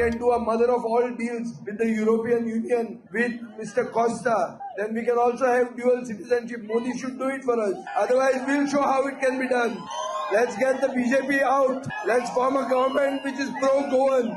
can do a mother of all deals with the European Union, with Mr. Costa, then we can also have dual citizenship. Modi should do it for us. Otherwise, we'll show how it can be done. Let's get the BJP out. Let's form a government which is pro-Goan.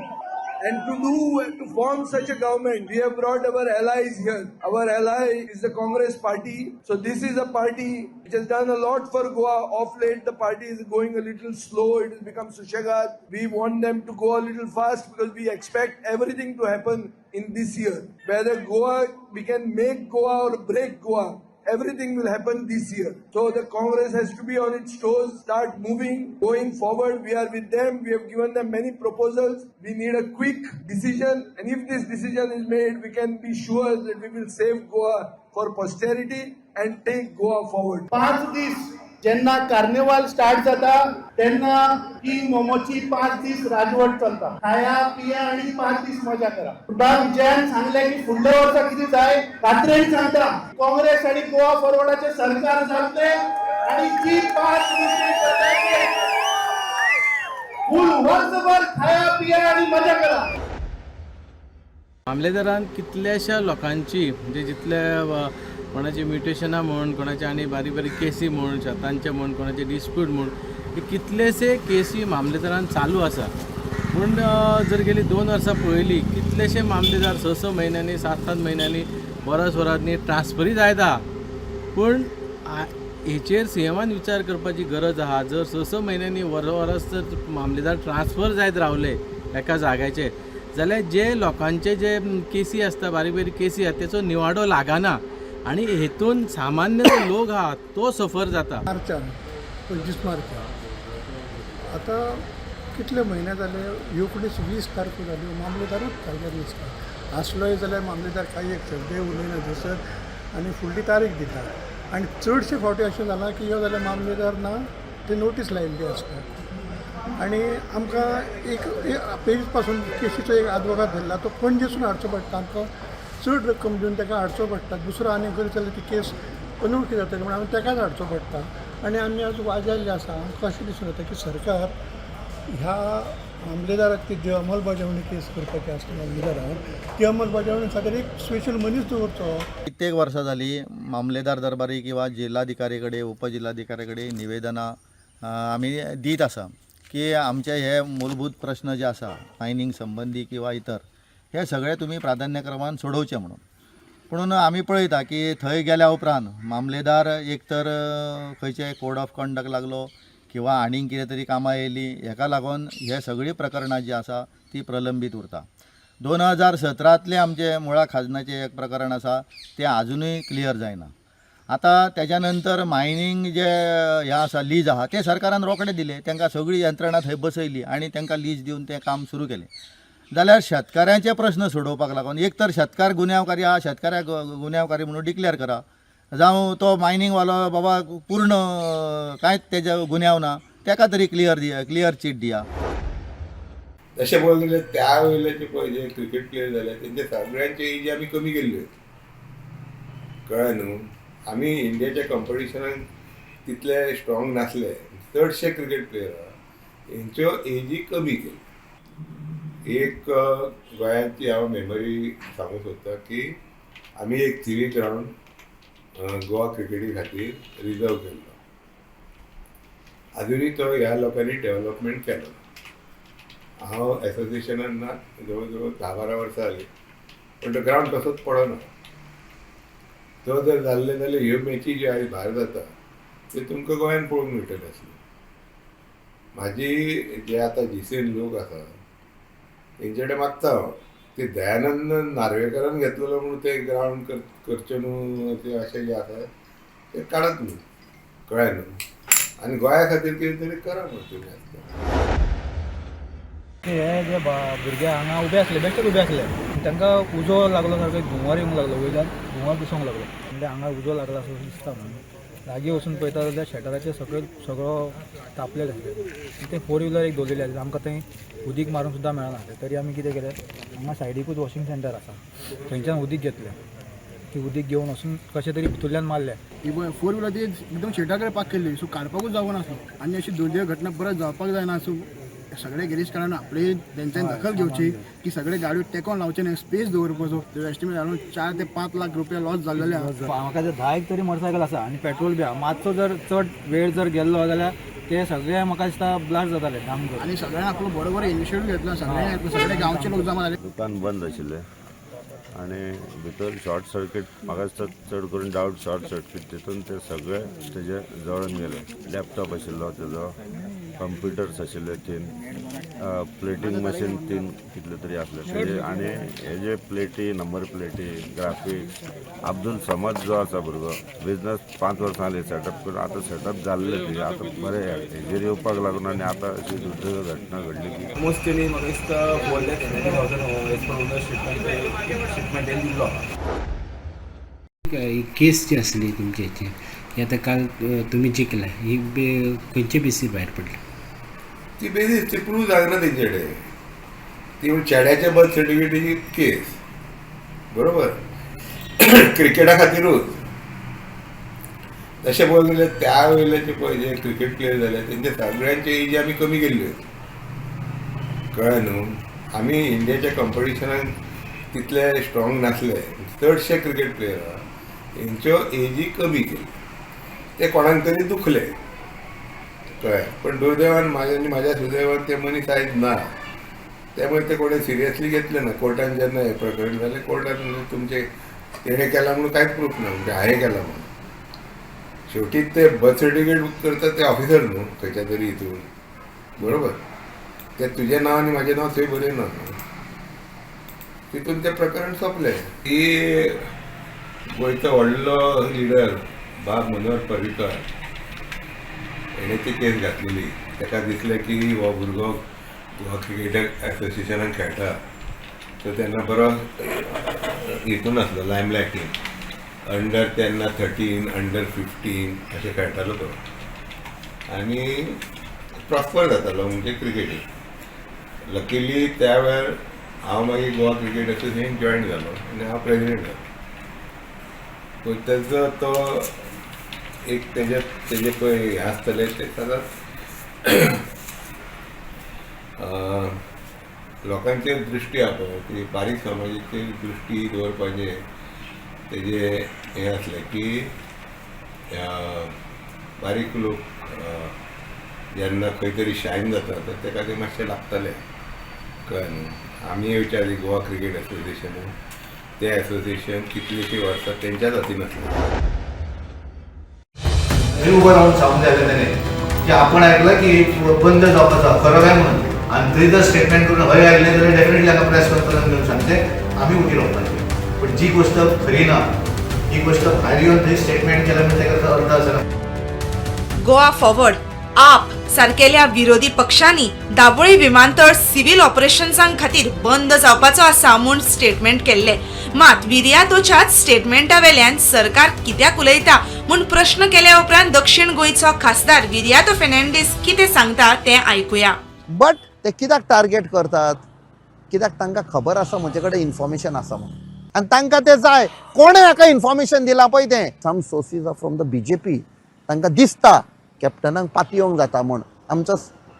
And to form such a government, we have brought our allies here. Our ally is the Congress party. So this is a party which has done a lot for Goa. Of late, the party is going a little slow. It has become sushegat. We want them to go a little fast because we expect everything to happen in this year. Whether Goa, we can make Goa or break Goa, everything will happen this year. So the Congress has to be on its toes, start moving, going forward. We are with them. We have given them many proposals. We need a quick decision. And if this decision is made, we can be sure that we will save Goa for posterity and take Goa forward. 5 दीस जेन्ना carnival start जाता तेन्ना king मोमोची 5 दीस राजवट चलता. खाया पिया आणि 5 दीस मजा करा. सुद्दां विजयान सांगले की फुडल्या वर्सा कितें जाय, कात्रेन सांगता काँग्रेस आणि गोवा फॉरवर्डाचे सरकार जातले आणि जी 5 दीस फुल वर्सभर खाया पिया आणि मजा करा. मामलेदारान कितल्याश्या लोकांची म्हणजे जितल्या कोणाची म्युटेशनां म्हूण, कोणाचे आनी बारीक बारीक केसी म्हूण, शेतांचे म्हूण, कोणाचे डिस्प्यूट म्हूण, हे कितलेशे केसी मामलेदारान चालू आसा. पूण जर गेली 2 वर्सां पळयली, कितलेशे मामलेदार 6-6 म्हयन्यांनी, 7-7 म्हयन्यांनी, वरस वरांनी ट्रान्सफरी जायत आहा. पूण हेचेर सीएमान विचार करपाची गरज आहा. जर 6-6 म्हयन्यांनी, वर वरस जर मामलेदार ट्रान्सफर जायत रावले एका जाग्याचेर, जाल्यार जे लोकांचे जे केसी आसता, बारीक बारीक केसी आसा, तेचो निवाडो लागना आनी हेतून सामान्य जो लोक आहा तो सफर जाता. मार्चान 25 मार्चान आतां कितले म्हयने जाले, एकोणीस 20 तारखो जाल्यो, मामलेदारूच जाग्यार दिसता. आसलोय जाल्यार मामलेदार कांय एक शब्दय उलयना थंयसर आनी फुडली तारीख दिता. आनी चडशे फावटी अशें जालां की यो जाल्यार मामलेदार ना, ते नोटीस लायिल्ली आसता. आनी आमकां एक पेरीस पासून केसीचो एक आदवोगाद धरला, तो पणजेसून हाडचो पडटा. आमकां चड रक्कम दिवन ताका हाडचो पडटा. दुसरो आनी करीत जाल्यार ती केस अनवळखी जातली म्हणून आमी ताकाच हाडचो पडटा. आनी आमी आज वाजेल्ले आसा. आमकां अशें दिसून येता की सरकार ह्या मामलेदाराक ती जी अंमलबजावणी केस करपाची आसता मामलेदारान, ती अंमलबजावणी खातीर एक स्पेशल मनीस दवरचो. कित्येक वर्सां जाली मामलेदार दरबारी किंवा जिल्हाधिकारी कडेन, उपजिल्हाधिकारी कडेन निवेदनां आमी दीत आसा की आमचे हे मूलभूत प्रश्न जे आसा मायनींग संबंदी किंवा इतर, हे सगळे तुमी प्राधान्यक्रमान सोडोवचे म्हणून. पुणून आमी पळयता की थंय गेल्या उपरांत मामलेदार एक तर खंयचे कोड ऑफ कंडक्ट लागलो किंवा आनीक कितें तरी कामां येयलीं, हेका लागून हे सगळीं प्रकरणां जीं आसा ती प्रलंबीत उरता. 2017तलें आमचें मुळा खाजनाचें एक प्रकरण आसा, तें आजुनूय क्लियर जायना. आतां तेज्या नंतर मायनींग जे हें आसा, लीज आहा, तें सरकारान रोखडें दिलें. तांकां सगळी यंत्रणा थंय बसयली आनी तांकां लीज दिवन तें काम सुरू केलें. जाल्यार शेतकाऱ्यांचे प्रश्न सोडोवपाक लागून एक तर शेतकार गुन्यांवकारी आहा, शेतकाऱ्याक गुन्यांवकारी म्हणून डिक्लेर करा, जावं तो मायनींगवालो बाबा पूर्ण कांयच तेजे गुन्यांव ना, तेका तरी क्लियर दिया, क्लियर चीट दिया. तशें पळोवंक गेल्यार त्या वयले पळय जे क्रिकेट प्लेयर जाले, तेंचे सगळ्यांचे एजी आमी कमी केल्ल्यो, कळ्ळें न्हू. आमी इंडियाच्या कंपिटिशनाक तितले स्ट्रॉंग नासले. चडशे क्रिकेट प्लेयर आहा हेंच्यो एजी कमी केली. एक गोंयांची हांव मेमरी सांगूंक सोदतां की आमी एक थिवी ग्रावंड गोवा क्रिकेटी खातीर रिजर्व केल्लो. आजुनूय तो ह्या लोकांनी डेवलपमेंट केलो. हांव एसोसिएशनान ना जवळ जवळ 10-12 वर्सां जालीं, पूण तो ग्रावंड तसोच पडना. तो जर जाल्ले जाल्यार ह्यो मॅची ज्यो आयज भायर जाता त्यो तुमकां गोंयान पळोवंक मेळटल्यो आसल्यो. म्हाजी जे आतां जीसीन लोक आसा तेंचे कडेन मागता हांव ते दयानंद नार्वेकरान घेतलेलो म्हणून ते ग्रावंड करचें न्हू, ते अशें जें आसा तें काडात न्हू, कळ्ळें न्हू. आनी गोंया खातीर कितें तरी करा म्हणून तुमी आसता. हे जे भुरगे हांगा उबे आसले, बेश्टेच उबे आसले, तांकां उजो लागलो, सारको धुंवर येवंक लागलो, वयल्यान धुंवर दिसूंक लागलो. म्हणजे हांगा उजो लागला असो दिसता म्हणून लागीं वचून पळयता जाल्यार शटराचेर सकयल सगळो तापलेलें आसलें. तें फोर व्हिलर एक दवरलेली आसली, आमकां थंय उदीक मारूंक सुद्दां मेळना. तरी आमी कितें केलें, हांगा सायडीकूच वॉशिंग सेंटर आसा, थंयच्यान उदीक घेतलें. ती उदीक घेवन वचून कशें तरी भितूरल्यान मारलें. ही फोर व्हिलर ती एकदम शेटा कडेन पार्क केल्ली, सो काडपाकूच जागो नासलो. आनी अशी दुर्दैव घटना परत जावपाक जायना असो सगळे गिरेस्तकारांनी आपली तेंच्यांनी दखल घेवची की सगळे गाडयो तेंकोन लावचे न्ही, स्पेस दवरपाचो. एस्टिमेट अरावंड 4 ते 5 लाख रुपया लॉस जाल्लेले आहा. म्हाका जर 10 एक तरी मोटरसायकल आसा आनी पेट्रोल बी आहा. मातसो जर चड वेळ जर गेल्लो जाल्यार ते सगळे म्हाका दिसता ब्लास्ट जाताले धाम करून. आनी सगळ्यांनी आपलो बरोबर इनिशिएटीव घेतला, सगळ्यांनी, सगळे गांवचे लोक जमा जाले. दुकान बंद आशिल्लें आनी भितर शॉर्ट सर्कीट, म्हाका दिसता चड करून डावट शॉर्ट सर्कीट, तितून ते सगळे तेजे जळून गेले. लॅपटॉप आशिल्लो तेजो, कंप्युटर्स आशिल्ले तीन, प्लेटींग मशीन तीन कितले तरी आसले तेजे. आनी हे जे प्लेटी, नंबर प्लेटी, ग्राफिक्स. अब्दुल समद जो आसा भुरगो, बिजनस 5 वर्सां जाली सेटअप करून. आतां सेटअप जाल्ले ते आतां बरें हेजेर येवपाक लागून आनी आतां अशी दुर्दैव घटना घडली की ऑलमोस्ट तेणी म्हाका दिसता 4,70,000 as per owner statement statement तेणी दिल्लो आहा. ही केस जी आसली तुमची हेची, ही आतां काल तुमी जिखले, ही खंयचे बेसीर भायर पडली? ती बेजीस ती प्रूव जायना तेंचे कडेन. ती चेड्याच्या बर्थ सर्टिफिकेटीची केस, बरोबर, क्रिकेटा खातीरूच. तशें पळोवंक गेल्यार त्या वयल्याचे पळय जे क्रिकेट प्लेयर जाले तेंचे सगळ्यांचे एजी आमी कमी केल्ल्यो. कळ्ळें न्हू? आमी इंडियाच्या कंपिटिशनाक तितले स्ट्रॉंग नासले. चडशे क्रिकेट प्लेयर आहा हेंच्यो एजी कमी केली, ते कोणाक तरी दुखले. कळ्ळें? पण दुर्दैवान म्हाज्या आनी म्हाज्या सुदैवान ते मनीस आयज ना. त्यामुळे ते कोणें सिरियसली घेतलें ना. कोर्टान जेन्ना हें प्रकरण जालें, कोर्टान म्हणलें तुमचें तेणें केलां म्हणून कांयच प्रूफ ना, म्हणजे हांवें केलां म्हणून. शेवटी ते बर्थ सर्टिफिकेट करता ते ऑफिसर न्हू खंयच्या तरी हितून, बरोबर? ते तुजें नांव आनी म्हाजें नांव थंय बरयना न्हू. तितून तें प्रकरण सोंपलें. की गोंयचो व्हडलो लिडर बाब मनोहर पर्रीकर हेणें ती केस घातलेली. ताका दिसलें की हो भुरगो गोवा क्रिकेट एसोसिएशनान खेळटा, सो तेन्ना बरो हितून आसलो, लायमलायटीन, अंडर तेन्ना 13, अंडर 15 अशें खेळटालो तो आनी प्रॉस्पर जातालो म्हणजे क्रिकेटीक. लकीली त्या वेळार हांव मागीर गोवा क्रिकेट एसोसिएशन जॉयन जालो आनी हांव प्रेजिडेंट जालो. पूण तेजो तो एक तेजे तेजे पळय हें आसतलें, ते सदांच लोकांचेर दृश्टी आहा पळय, ती बारीक समाजाचेर दृश्टी दवरपाचें तेजें हें आसलें की बारीक लोक जेन्ना खंय तरी शायन जाता तर तेका तें मातशें लागतालें. कळ्ळें न्हू? आमी येवच्या आदी गोवा क्रिकेट एसोसिएशनान तें एसोसिएशन कितलींशीं वर्सां तेंच्याच हातीन आसलें. थंय उबो रावन सांगूंक जाय तेणें की आपण आयकलां की बंद जावपाचो, खरो काय म्हणून. आनी थंय जर स्टेटमेंट करून हय आयलें जाल्यार डेफिनेटली हांगा प्रेस कॉन्फरन्स घेवन सांगचें आमी उठी रावपाचें. पूण जी गोश्ट खरी ना ही गोश्ट भायर येवन थंय स्टेटमेंट केलें म्हणजे ताका अर्थ आसना. गोवा फॉरवर्ड, आप सारकेल्या विरोधी पक्षांनी दाबोळी विमानतळ सिव्हिल ऑपरेशन्सां खातीर बंद जावपाचो आसा म्हूण स्टेटमेंट केल्ले. मात विरियातोच्याच स्टेटमेंटा वेल्यान सरकार कित्याक उलयता म्हूण प्रश्न केल्या उपरांत दक्षिण गोंयचो खासदार विरियातो फेर्नांडीस कितें सांगता तें आयकुया. बट ते कित्याक टार्गेट करतात? कित्याक तांकां खबर आसा म्हजे कडेन इन्फॉर्मेशन आसा म्हणून आनी तांकां तें जाय. कोणें हाका इन्फॉर्मेशन दिलां पळय तें. Some sources are from the BJP. तांकां दिसता कॅप्टनाक पातयेवंक जाता म्हूण, आमचो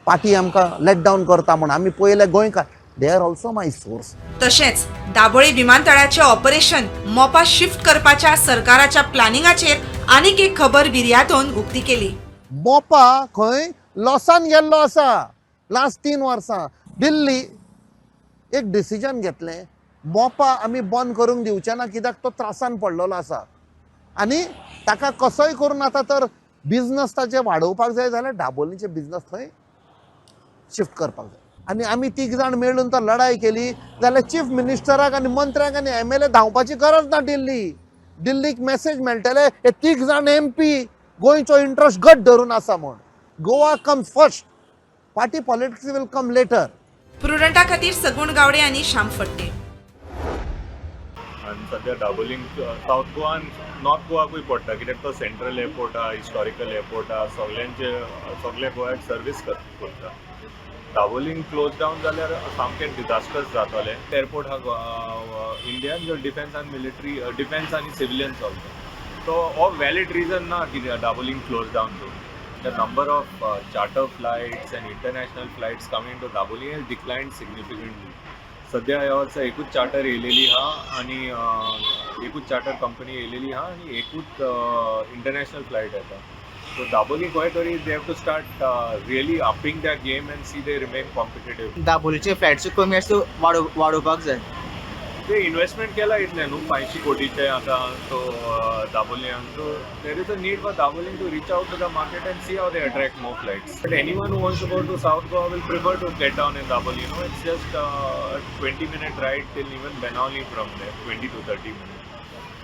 पार्टी आमकां लेट डावन करता म्हूण. आमी पयले गोंयकार, they are also my source. तशेंच दाबोळी विमानतळाचे ऑपरेशन मोपा शिफ्ट करपाच्या सरकाराच्या प्लॅनिंगाचेर आनीक एक खबर विरियातोन उक्ती केली. मोपा खंय लॉसान गेल्लो आसा लास्ट 3 वर्सां. दिल्ली एक डिसिजन घेतलें, मोपा आमी बंद करूंक दिवचे ना, कित्याक तो त्रासान पडलेलो आसा आनी ताका कसोय करून आतां तर बिजनस ताचे वाडोवपाक जाय जाल्यार दाबोलीचे बिजनस थंय शिफ्ट करपाक जाय. आनी आमी तीग जाण मेळून तर लढाय केली जाल्यार चीफ मिनिस्टराक आनी मंत्र्यांक आनी एमएलए धांवपाची गरज ना दिल्ली. दिल्लीक मॅसेज मेळटले, हे तीग जाण एमपी गोंयचो इंट्रस्ट घट धरून आसा म्हूण. Goa comes first, party politics will come later. प्रुडंटा खातीर सगुण गावडे आनी श्याम फट्टे. आनी सद्या दाबोलींक सावथ गोवान नॉर्थ गोवाकूय पडटा, कित्याक तो सेंट्रल एअरपोर्ट आहा, हिस्टॉरिकल एअरपोर्ट आहा, सगल्यांचे सगल्या गोव्याक सर्वीस करता. दाबोलींग क्लोज डावन जाल्यार सामकें डिजास्टर्स जातलें. एअरपोर्ट आहा इंडियान जो डिफेन्स आनी मिलिटरी, डिफेन्स आनी सिविलियन चलता. तो हो वॅलीड रिजन ना की दाबोलींग क्लोज डावन करूं. The number of charter flights and international flights coming to Dabolim has declined significantly. सध्या ह्या वर्सा एकूच चार्टर येयलेली आहा आनी एकूच चार्टर कंपनी येयलेली आहा आनी एकूच इंटरनॅशनल फ्लायट येता. सो दाबोली खंय तरी they have to start really upping the game and see they remain competitive. दाबोलीचे फ्लायट्स कमी आसा, वाडोवपाक जाय. ते इन्व्हेस्टमेंट केला इतलें न्हू, 500 कोटीचे आतां. सो दाबोलियान, so there is a need for Dabolim to reach out to the market and see how they attract more flights. But anyone who wants to go to South Goa will prefer to get down in Dabolim. It's just 20 minute ride till even Benaulim from there, 20 to 30 minutes.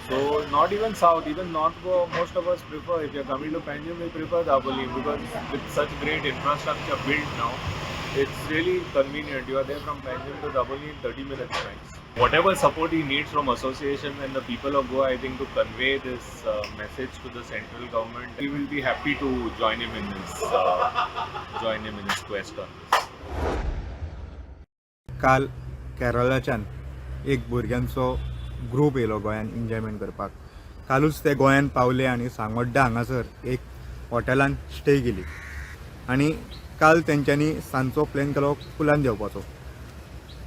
So not even South, even North Goa, most of us prefer, if you're coming to Panjim, we prefer Dabolim because with such great infrastructure built now, it's really convenient. You are there from Panjim to Dabolim in 30 minutes max. Whatever support he needs from association and the people of Goa, I think, to convey this message to the central government, we will be happy to join him in his quest on this. काल केरळाच्यान एक भुरग्यांचो group येयलो गोंयान enjoyment करपाक. कालूच ते गोंयान पावले आनी सांगोड्डा हांगासर एक हॉटेलान स्टे केली आनी काल तेंच्यांनी सांजचो प्लॅन केलो पुलान देंवपाचो.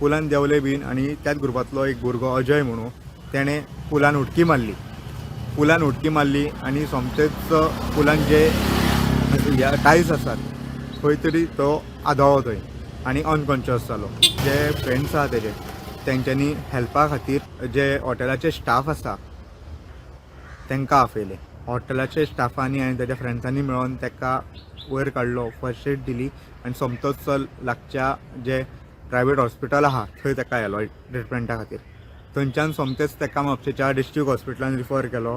पुलान देंवले बीन आनी त्याच ग्रुपांतलो एक भुरगो अजय म्हणून, तेणें पुलान उडकी मारली. पुलान उडकी मारली आनी सोमतेच पुलान जे टायल्स आसात खंय तरी तो आदळ्ळो थंय आनी अनकॉन्शियस जालो. जे फ्रेंड्स आहा तेजे, तेंच्यांनी हेल्पा खातीर जे हॉटेलाचे स्टाफ आसा तांकां आपयले. हॉटेलाचे स्टाफांनी आनी तेज्या फ्रेंड्सांनी मेळोन ताका वयर काडलो, फर्स्ट एड दिली आनी सोमतोच लागच्या जे प्रायवेट हॉस्पिटल आहा थंय ताका व्हेलो ट्रिटमेंटा खातीर. थंयच्यान सोमतेच ताका म्हापशेच्या डिस्ट्रिक्ट हॉस्पिटलान रिफर केलो.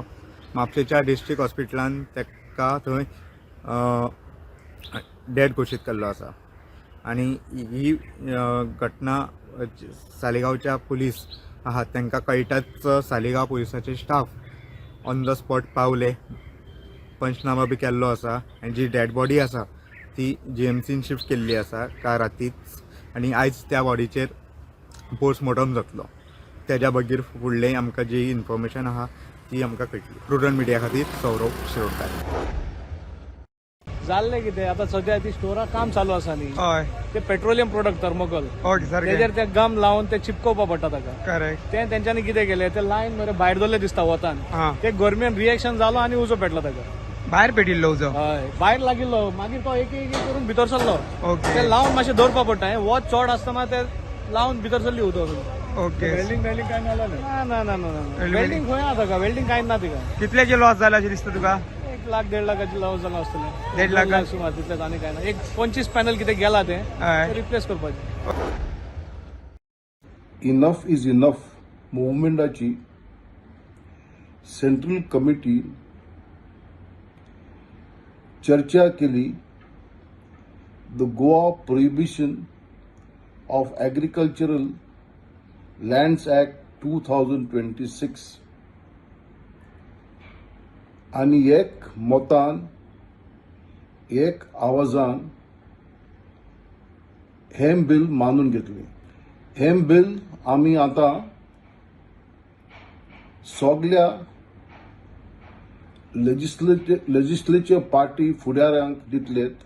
म्हापशेच्या डिस्ट्रिक्ट हॉस्पिटलान ताका थंय डेड घोशीत केल्लो आसा. आनी ही घटना सालिगांवच्या पुलीस आहात तांकां कळटाच सालिगांव पुलिसाचे स्टाफ ऑन the spot पावले. पंचनामा बी केल्लो आसा आनी जी डेड बॉडी आसा ती जीएमसीन शिफ्ट केल्ली आसा काल रातीच आनी आयज त्या बॉडीचेर पोस्टमॉर्टम जातलो. तेज्या बगीर फुडलें आमकां जी इन्फॉर्मेशन आहा ती आमकां कळटली. प्रुडंट मिडिया खातीर सौरव शिरोडकार. जाल्लें कितें, आतां सद्या ती स्टोराक काम चालू आसा न्ही. ते पेट्रोलियम प्रोडक्ट थर्मोकॉल, तेजेर ते गम लावन ते चिपकोवपा पडटा ताका. ते तेंच्यांनी कितें केलें, ते लायन मरे भायर दवरले दिसता वतान. ते गरमेन रिएक्शन जालो आनी उजो पेटलो ताका. भायर पेटिल्लो उजो? हय, भायर लागिल्लो. मागीर तो एक एक एक करून भितर सरलो. ते लावन मातशें दवरपा पडटा. हें वत चड आसतना ते लावन भितर सरली उदक. वेल्डिंग वेल्डिंग काय जालें ना? ना ना ना ना, वेल्डिंग खंय आहा ताका? वेल्डिंग कांय ना तिका. कितल्याचे लॉस जाला अशें दिसता तुका? 1 लाख 1.5 लाखाची लॉस जाला आसतलें. 1.5 लाख? सुमार तितलेंच, आनी कांय ना. एक 25 पॅनल कितें गेला तें रिप्लेस करपाचें. इनफ is enough मुवमेंटाची सेंट्रल कमिटी चर्चा केली the Goa Prohibition of Agricultural Lands Act 2026 आनी एक मतान, एक आवाजान हें बिल मानून घेतलें. हें बिल आमी आतां सगल्या लेजिस्लेचर पार्टी फुडाऱ्यांक दितलेत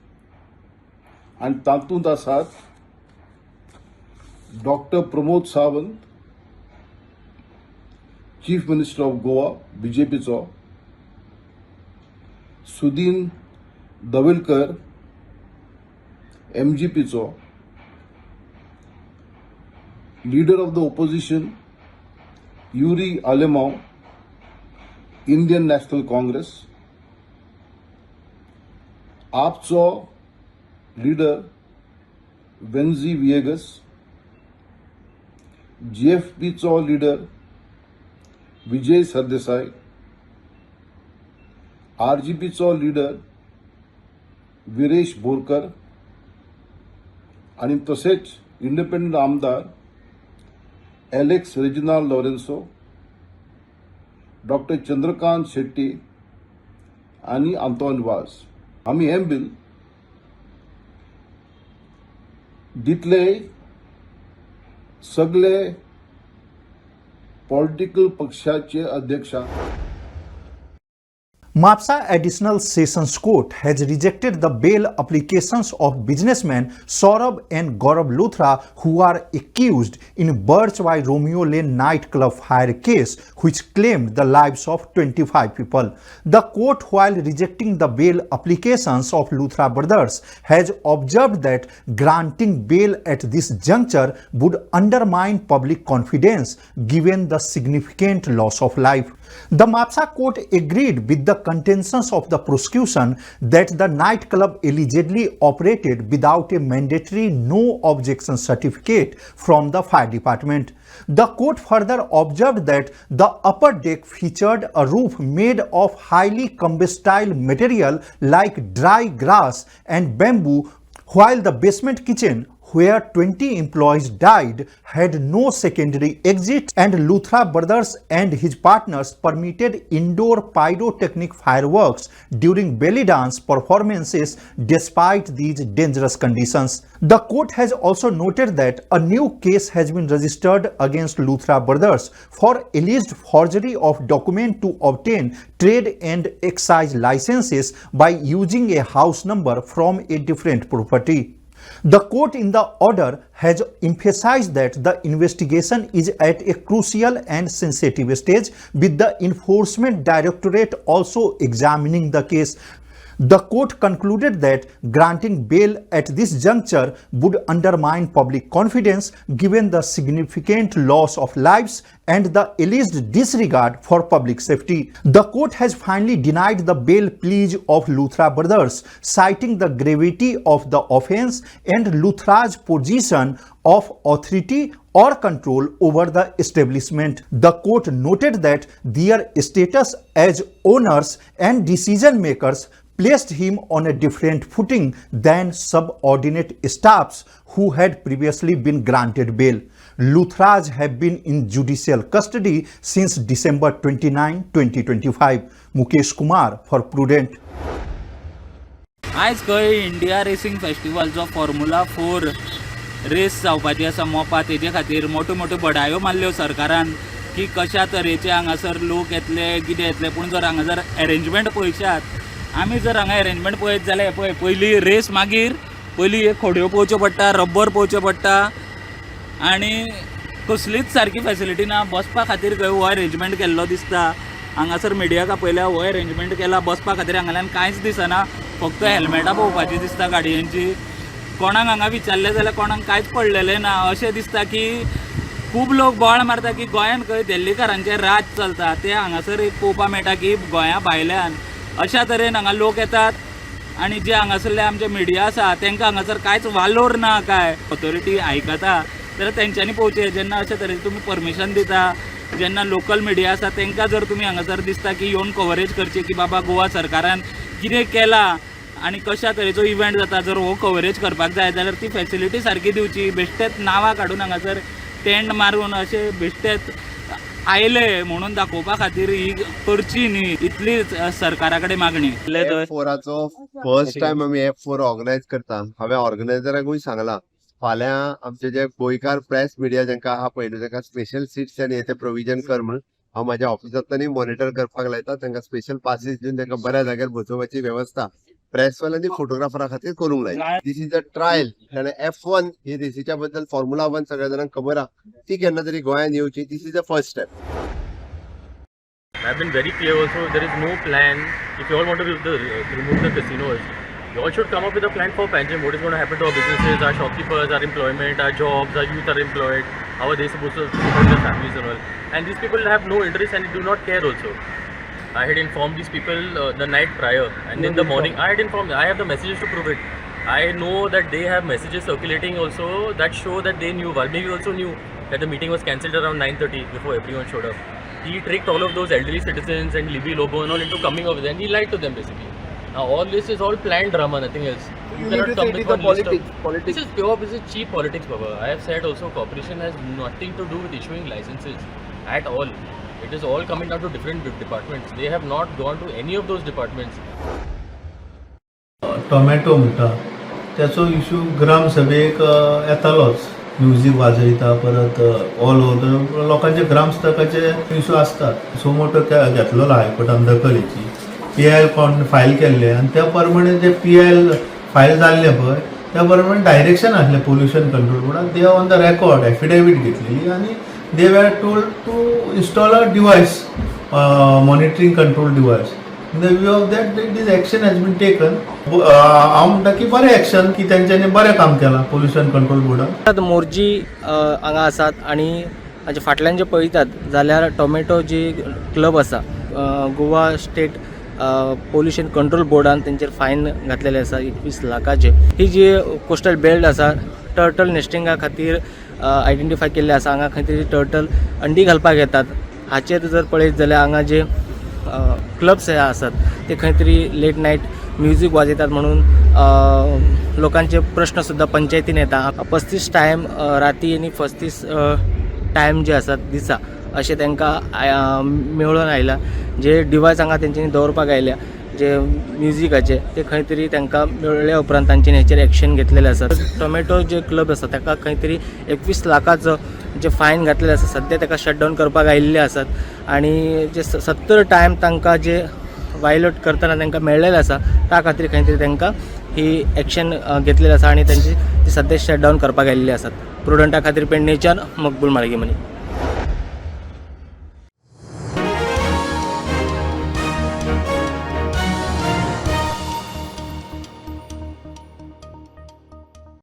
आनी तातूंत आसात doctor Pramod Sawant, chief minister of Goa, बीजेपीचो, सुदीन दविलकर, एमजीपीचो, leader of the opposition Yuri Alemao, Indian national Congress, आपचो लिडर वेन्झी विएगस, जीएफपीचो लिडर विजय सरदेसाय, आरजीपीचो लिडर विरेश बोरकर आनी तशेंच इंडिपेंडंट आमदार एलेक्स रेजिनाल्ड लॉरेन्सो, डॉक्टर चंद्रकांत शेट्टी आनी आंतोन वाज. आमी हें बिल दितले सगळे पॉलिटिकल पक्षाचे अध्यक्षांक. Mapsa Additional Sessions Court has rejected the bail applications of businessmen Saurabh and Gaurav Luthra, who are accused in Birch by Romeo Lane nightclub fire case, which claimed the lives of 25 people. The court, while rejecting the bail applications of Luthra brothers, has observed that granting bail at this juncture would undermine public confidence given the significant loss of life. The Mapsa court agreed with the contentions of the prosecution that the nightclub allegedly operated without a mandatory no objection certificate from the fire department. The court further observed that the upper deck featured a roof made of highly combustible material like dry grass and bamboo, while the basement kitchen, where 20 employees died, had no secondary exit, and Luthra brothers and his partners permitted indoor pyrotechnic fireworks during belly dance performances despite these dangerous conditions. The court has also noted that a new case has been registered against Luthra brothers for alleged forgery of document to obtain trade and excise licenses by using a house number from a different property. The court in the order has emphasized that the investigation is at a crucial and sensitive stage, with the Enforcement Directorate also examining the case. The court concluded that granting bail at this juncture would undermine public confidence given the significant loss of lives and the alleged disregard for public safety. The court has finally denied the bail plea of Luthra brothers, citing the gravity of the offense and Luthra's position of authority or control over the establishment. The court noted that their status as owners and decision makers placed him on a different footing than subordinate staffs who had previously been granted bail. Luthras have been in judicial custody since December 29, 2025. Mukesh Kumar for Prudent. आयज खंय India racing festival जो formula 4 race जावपाची आसा मोपा, तेजे खातीर मोट्यो मोट्यो बडायो मारल्यो सरकारान की कशा तरेचे हांगासर लोक येतले, कितें येतले. पूण जर हांगासर एरेंजमेंट पळयशात, आमी जर हांगा एरेंजमेंट पळयत जाल्यार पळय, पयली रेस, मागीर पयली एक खोडयो पोवच्यो पडटा, रब्बर पोवचें पडटा आनी कसलीच सारकी फेसिलिटी ना. बसपा खातीर खंय हो एरेंजमेंट केल्लो दिसता. हांगासर मिडियाक आपयल्या, हो एरेंजमेंट केला बसपा खातीर, हांगाल्यान कांयच दिसना, फक्त हेल्मेटां पळोवपाची दिसता गाडयांची. कोणाक हांगा विचारलें जाल्यार कोणाक कांयच पडलेलें ना. अशें दिसता की खूब लोक बोवाळ मारता की गोंयांत खंय दिल्लीकारांचें राज चलता, तें हांगासर एक पळोवपा मेळटा की गोंया भायल्यान अशा तरेन हांगा लोक येतात आनी जे हांगासरले आमचे मिडिया आसा तांकां हांगासर कांयच वालोर ना. काय ऑथॉरिटी आयकता जाल्यार तेंच्यांनी पळोवचें. जेन्ना अशे तरेन तुमी परमिशन दिता, जेन्ना लोकल मिडिया आसा तांकां जर तुमी हांगासर दिसता की येवन कवरेज करची की बाबा गोवा सरकारान कितें केलां आनी कशा तरेचो इव्हेंट जाता, जर हो कवरेज करपाक जाय जाल्यार ती फेसिलिटी सारकी दिवची. बेश्टेच नांवां काडून हांगासर टेंट मारून अशें बेश्टेच आयले म्हणून दाखोवपा खातीर ही करची न्ही, इतलीच सरकारा कडेन मागणी. एफ4आचो फर्स्ट टायम आमी F4 organise करता. हांवें ऑर्गनायझराकूय सांगलां, फाल्यां आमचे जे गोंयकार प्रेस मिडिया जांकां आहा पळय न्हू, तांकां स्पेशल सिट्स आनी ते प्रोविजन कर म्हणून हांव म्हाज्या ऑफिसांतल्यानूय मॉनिटर करपाक लायता. तांकां स्पेशल पासीस दिवन तांकां बऱ्या जाग्यार बसोवपाची वेवस्था प्रेसवाल्यांनी फोटोग्राफरा खातीर करूंक लायता. This is a trial. आनी F1 ही रेसीच्या बद्दल फॉर्म्युला 1 सगळ्या जाणांक खबर आहा, ती केन्ना तरी गोंयांत येवची. This is a first step. I have been very clear also, there is no plan. If you all want to remove the casinos, you all should come up with a plan for Panjim. What is going to happen to our businesses, our shopkeepers, our employment, our jobs, our youth are employed, how are they supposed to support their families and all. And these people have no interest and do not care also. I had informed these people the night prior, and in the morning I had informed. I have the messages to prove it. I know that they have messages circulating also that show that they knew. Valmiki also knew that the meeting was cancelled around 9:30 before everyone showed up. He tricked all of those elderly citizens and Libby Lobo and all into coming over there, and he lied to them basically. Now all this is all planned drama, nothing else. So You you cannot need to come say it with is a one list of- politics, politics. This is pure, this is cheap politics, Baba. I have said also, corporation has nothing to do with issuing licenses at all. It is all coming down to different departments. They have not gone to any of those departments. Tomato म्हणटा त्याचो issue ग्रामसभेक येतालोच. Music वाजयता परत all over लोकांचे ग्रामस्थकाचे issue आसतात. So मोठो घेतलेलो हायकोर्टान दखल हेची. पी I L कोण फायल केल्ले आनी त्या प्रमाणे जे पी I L file जाल्ले पळय, त्या प्रमाणे डायरेक्शन आसलें पोल्युशन कंट्रोल बोर्डान. They on the record affidavit घेतलेली आनी they were told to install a device, monitoring control device. In the view of that, this action has been taken. हांव म्हणटा की बरें एक्शन, की तेंच्यांनी बरें काम केलां पोल्युशन कंट्रोल बोर्डान. आतां मोरजी हांगा आसात आनी हाजे फाटल्यान जे पळयतात जाल्यार टोमॅटो जी क्लब आसा, गोवा स्टेट पोल्युशन कंट्रोल बोर्डान तेंचेर फायन घातलेले आसा 21 लाखाचे. ही जी कोस्टल बेल्ट आसा, टर्टल नेस्टिंगा खातीर आयडेंटिफाय केल्ले आसा. हांगा खंय तरी टर्टल अंडी घालपाक येतात. हाचेर जर पळयत जाल्यार हांगा जे क्लब्स हे आसात, ते खंय तरी लेट नायट म्युजीक वाजयतात म्हणून लोकांचे प्रश्न सुद्दां पंचायतीन येता. 35 टायम राती आनी 35 टायम जे आसात दिसा, अशें तांकां मेळून आयला. जे डिवायस हांगा तेंच्यांनी दवरपाक आयल्या, जे म्युजिकाचे, ते खंय तरी तांकां मेळ्ळ्या उपरांत तांच्यानी हेचेर एक्शन घेतलेले आसा. टोमॅटो जे क्लब आसा, ताका खंय तरी 21 लाखाचो जे फायन घातलेले आसा. सद्या ताका शटडावन करपाक आयिल्ले आसात आनी जे 70 टायम तांकां जे वायलेट करतना तांकां मेळ्ळेले आसा, त्या खातीर खंय तरी तांकां ही एक्शन घेतलेली आसा आनी तांची ती सद्या शटडावन करपाक आयिल्ली आसात. प्रुडंटा खातीर पेडणेच्यान मकबूल माळगीमनी.